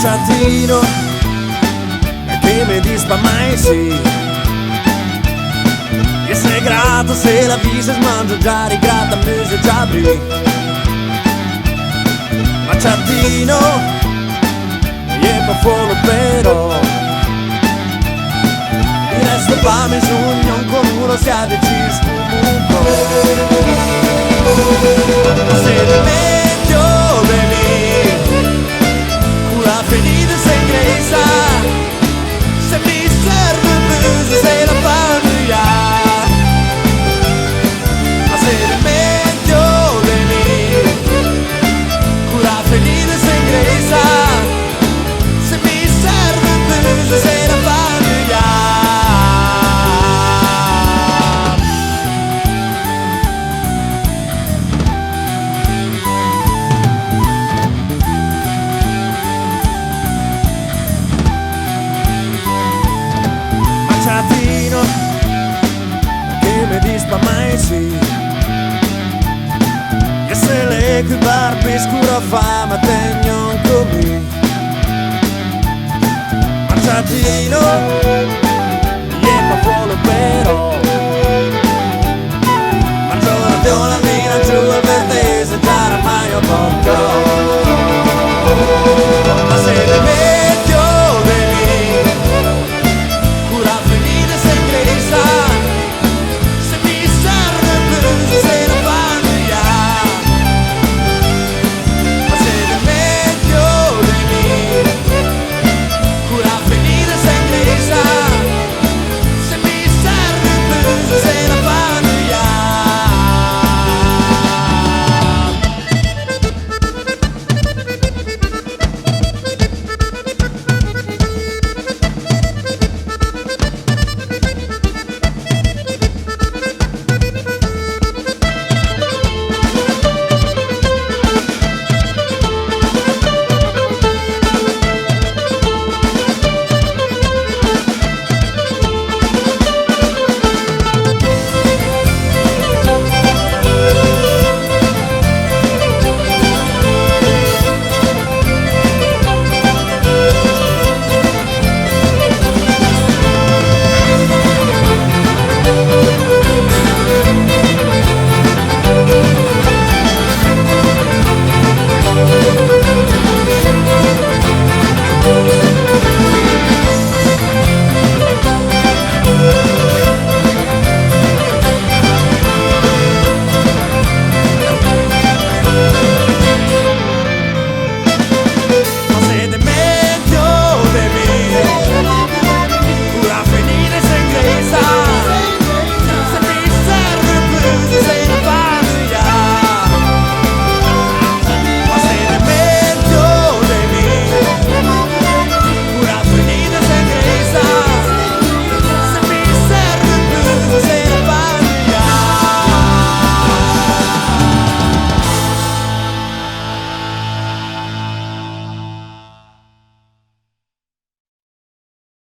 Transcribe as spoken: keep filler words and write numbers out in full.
Ciatino, che me dis pa mai sì. E se grata, se la vise, smangia già, rigrata, muse già brì. Ma Ciatino, e je pa folo però. I resta pa mizogno, ancora uno si ha deciso comunque. Ma se meglio de mi, con la ferida se ingresa, se mi serve un muso, se la fa annuiare. Ma se meglio de mi, con la ferida se ingresa, se mi serve un muso, se la fa annuiare. Ma Ciatino, che me dis pa mai sì. E se l'è che barbi scura fa, ma tegno anche mi. Ma Ciatino,